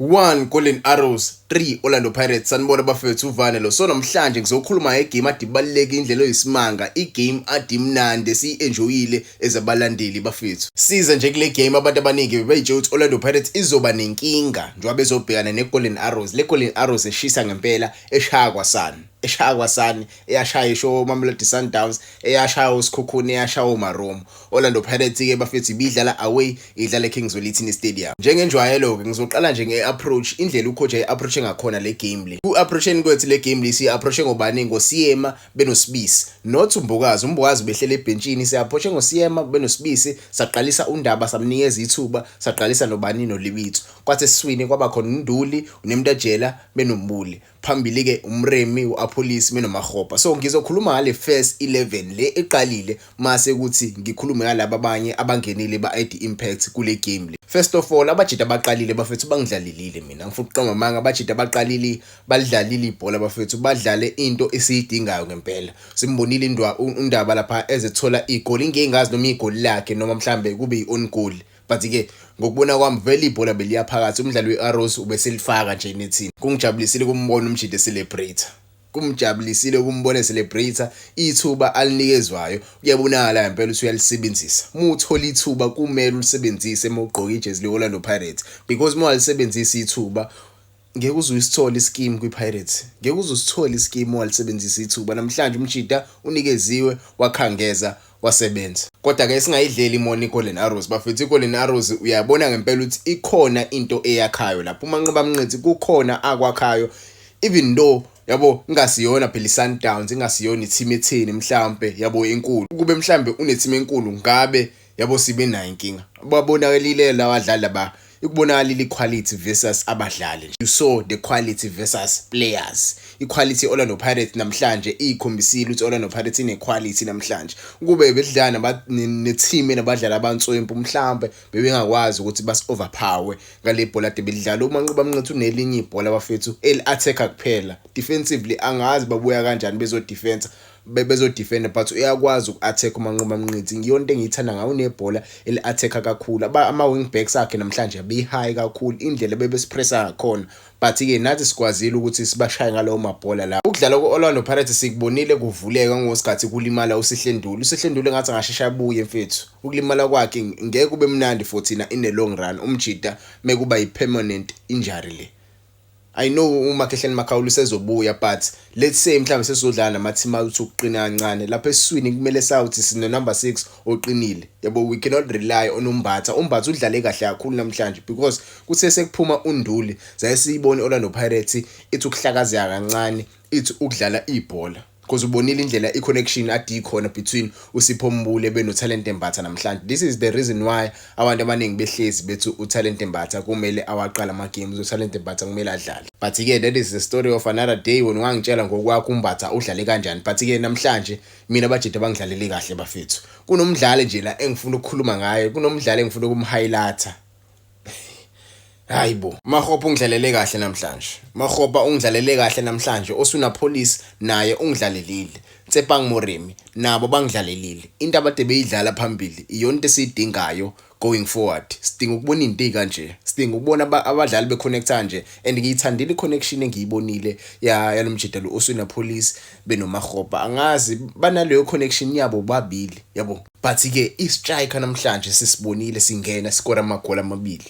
1 Golden Arrows, 3 Orlando Pirates. Sanibona bafethu, uvane lo. So namhlanje ngizokhuluma ngegame ade ibaluleke indlela oyisimanga, igame ade imnandi esiyi-enjoyile ezabalandeli bafethu. Siza nje kule game, abantu abaningi bebeyitshela ukuthi Orlando Pirates izoba nenkinga njengoba bezobhekana ne-Golden Arrows. Le Golden Arrows eshisa ngempela, eshaya kwasani, eshaya kwasani, eyashaya isho Mamelodi Sundowns, eyashaya uSikhukhune, eyashaya uMarumo. Orlando Pirates-ke bafethu ibidlala away, idlala eKing Zwelithini Stadium. Njengenjwayelo-ke ngizoqala nje nge-approach, indlela ucoach ayi-approach ngakhona le game le. Ku-approacheni kwethu le game le siyi-approach ngobani? NgoSiyema benoSibisi, not uMbokazi. UMbokazi behlele ebhentshini. Siya-approach ngoSiyema benoSibisi, saqalisa uNdaba, samnikeza ithuba, saqalisa nobani? NoLibitso. Kwathi esiswini kwaba khona uNduli, uNemtajela benoMbuli. Phambili-ke uMremi, u-Appollis benoMahopa. So ngizokhuluma ngale first 11 le eqalile, mase kuthi ngikhulume ngalaba abanye abangenile ba-add impact kule game le. First of all, abajita abaqalile bafethu bangidlalelile mina. Ngifuna ukuqamba amanga, abajita abaqalile balidlalile ibhola bafethu, badlale into esiyidingayo ngempela. Simbonile uNdaba lapha ezethola igoli, ingengazi noma igoli lakhe noma mhlambe kube i-own goal. But-ke ngokubona kwami vele ibhola beliya phakathi, umdlali we-Arrows ubeselifaka nje nethini. Kungijabulisile ukumbona umjita e-celebrate. Kumjabulisile ukumbona e-celebrate ithuba alinikezwayo. Kuyabonakala ngempela ukuthi uyalisebenzisa. Uma uthola ithuba kumele ulisebenzise uma ugqoke ijezi le-Orlando Pirates, because uma walisebenzisa ithuba ngeke uze usithole ischeme kwi-Pirates. Ngeke uze usithole ischeme walisebenzisa ithuba. Namhlanje umjita unikeziwe, wakhangeza, wasebenza. Kodwa-ke singayidleli imona i-Golden Arrows bafethu. I-Golden Arrows uyabona ngempela ukuthi ikhona into eyakhayo lapho. UManqoba Mnqithi kukhona akwakhayo, even though yabo ingasiyona phela i-Sundowns, ingasiyona i-team etheni mhlambe yabo enkulu. Kube mhlambe une-team enkulu ngabe yabo sibe nayo inkinga. Babonakalile labadlali laba, ikubonakalile i-quality versus abadlali. You saw the quality versus players. I-quality Orlando Pirates namhlanje ikhombisile ukuthi Orlando Pirates ine-quality namhlanje. Kube bedlala ne-team enabadlali abantswempu mhlambe bebengakwazi ukuthi basi-overpower ngale bhola ade belidlala. UManqoba Mnqithi unelinye ibhola bafethu eli-attack-a kuphela. Defensively angazi babuya kanjani bezo-defense, bezo-defender, but uyakwazi uku-attack uManqoba Mnqithi. Ngiyona into engiyithanda ngayo, unebhola eli-attack-a kakhulu. Ama-wing backs akhe namhlanje abe-high kakhulu, indlela bebesipressa ngakhona, but-ke nathi sikwazile ukuthi sibashaye ngalawo mabhola la. Ukudlala ku-Orlando Pirates sikubonile kuvuleka ngosikhathi kulimala uSihle Nduli. USihle Nduli ngathi angasheshe abuye mfethu. Ukulimala kwakhe ngeke kube mnandi for thina in the long run, umjita mekuba yi-permanent injury le. I know uMakhehleni Makhaula usezobuya, but let's say mhlawumbe sesizodlala nama-team athi ukuqina kancane lapha esiswini, kumele sawuthi sino number 6 oqinile yabo. We cannot rely on uMbatha. UMbatha udlale kahle kakhulu namhlanje because kuthe sekuphuma uNduli zaye siyibone Orlando Pirates ithi ukuhlakazeka kancane, ithi ukudlala ibhola, because ubonile indlela i-connection ade ikhona between uSipho Mbule benoTalent Mbatha namhlanje. This is the reason why abantu abaningi behlezi bethi uTalent Mbatha kumele awaqala ama-games, uTalent Mbatha kumele adlale. But-ke that is the story of another day. Wena ungangitshela ngokwakho uMbatha udlale kanjani, but-ke namhlanje mina abajita bangidlalele kahle bafethu. Kunomdlali nje la engifuna ukukhuluma ngaye, kunomdlali engifuna ukumhighlighta. Hayi bo, Mahopa ungidlalele kahle namhlanje. Mahopa ungidlalele kahle namhlanje. Oswin Appollis naye ungidlalelile. Tsepang Moremi nabo bangidlalelile. Into abade beyidlala phambili iyona into esiyidingayo going forward. Sidinga ukubona into ezikanje. Sidinga ukubona abadlali beconnecta nje, and ngiyithandile i-connection engiyibonile ya yalomjita lo Oswin Appollis benoMahopa. Angazi banaleyo connection yabo babili yabo. But ke i-striker namhlanje sisibonile singena sikora amagoli amabili.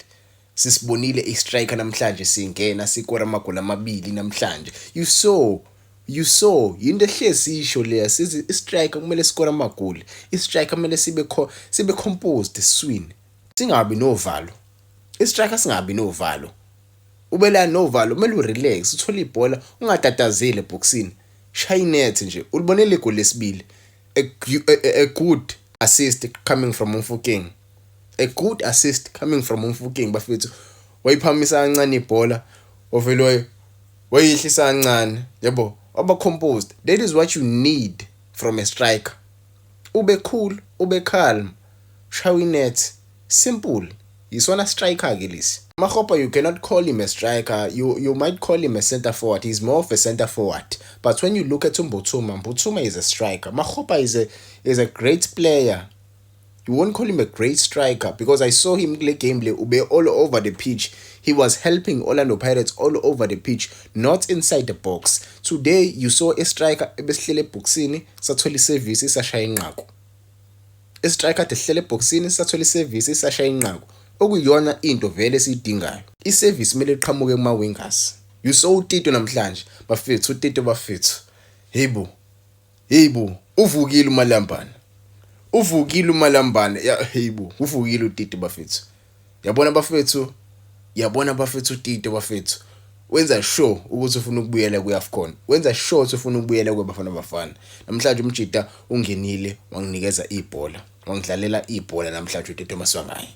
Sisibonile i-striker namhlanje singena sikora amagoli amabili namhlanje. You saw into ehlezi sisho leya, sithi i-striker kumele sikore amagoli, i-striker kumele sibe composed esiswini, singabi novalo. I-striker singabi novalo, ubela novalo, kumele urelax, uthole ibhola, ungatatazeli eboxini, shaya inet nje. Ulibonele igoli lesibili, a good assist coming from uMofokeng, a good assist coming from uMofokeng bafethu. Wayiphamisa kancane ibhola, wavele wayehlisa kancane yabo, waba composed. That is what you need from a striker. Ube cool, ube calm, shaya inet, simple. Yisona striker ke lesi. Mahopa, you cannot call him a striker. You might call him a center forward. He's more of a center forward, but when you look at uMbuthuma, Mbuthuma is a striker. Mahopa is a great player. You won't call him a great striker because I saw him kule game le ube all over the pitch. He was helping Orlando Pirates all over the pitch, not inside the box. Today you saw a striker ebesihlele ebhokisini, sathola iservice, sashaya inqaku. I-striker ade sihlele ebhokisini, sathola iservice, sashaya inqaku, okuyiyona into vele esiyidingayo. Iservice kumele iqhamuke kuma-wingers. You saw uTito namhlanje, bafethu. UTito, bafethu, heyibo, heyibo, uvukile uMalambana, uvukile uMalambana ya. Heyibo, uvukile uTito, bafethu. Yabona, bafethu, yabona, bafethu, uTito, bafethu, wenza sure ukuthi ufuna ukubuyela kwi-AFCON, wenza sure ukuthi ufuna ukubuyela kweBafana Bafana. Namhlanje umjita ungenile, wanginikeza ibhola, wangidlalela ibhola namhlanje. uTito Maswanganyi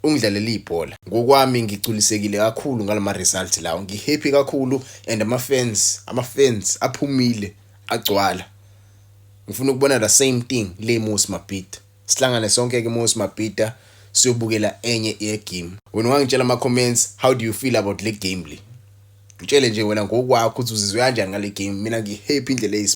ungidlalela ibhola. Ngokwami ngigculisekile kakhulu ngalama results lawo, ngihappy kakhulu and ama fans aphumile agcwala. Ngifuna ukubona the same thing le Moses Mabhida. Sihlangane sonke ke Moses Mabhida, siyobukela enye ye-game. Wena ungangitshela ama comments, how do you feel about le game le? Ngitshele nje wena ngokwakho ukuthi uzizwe kanjani ngale game. Mina ngi-happy indlela.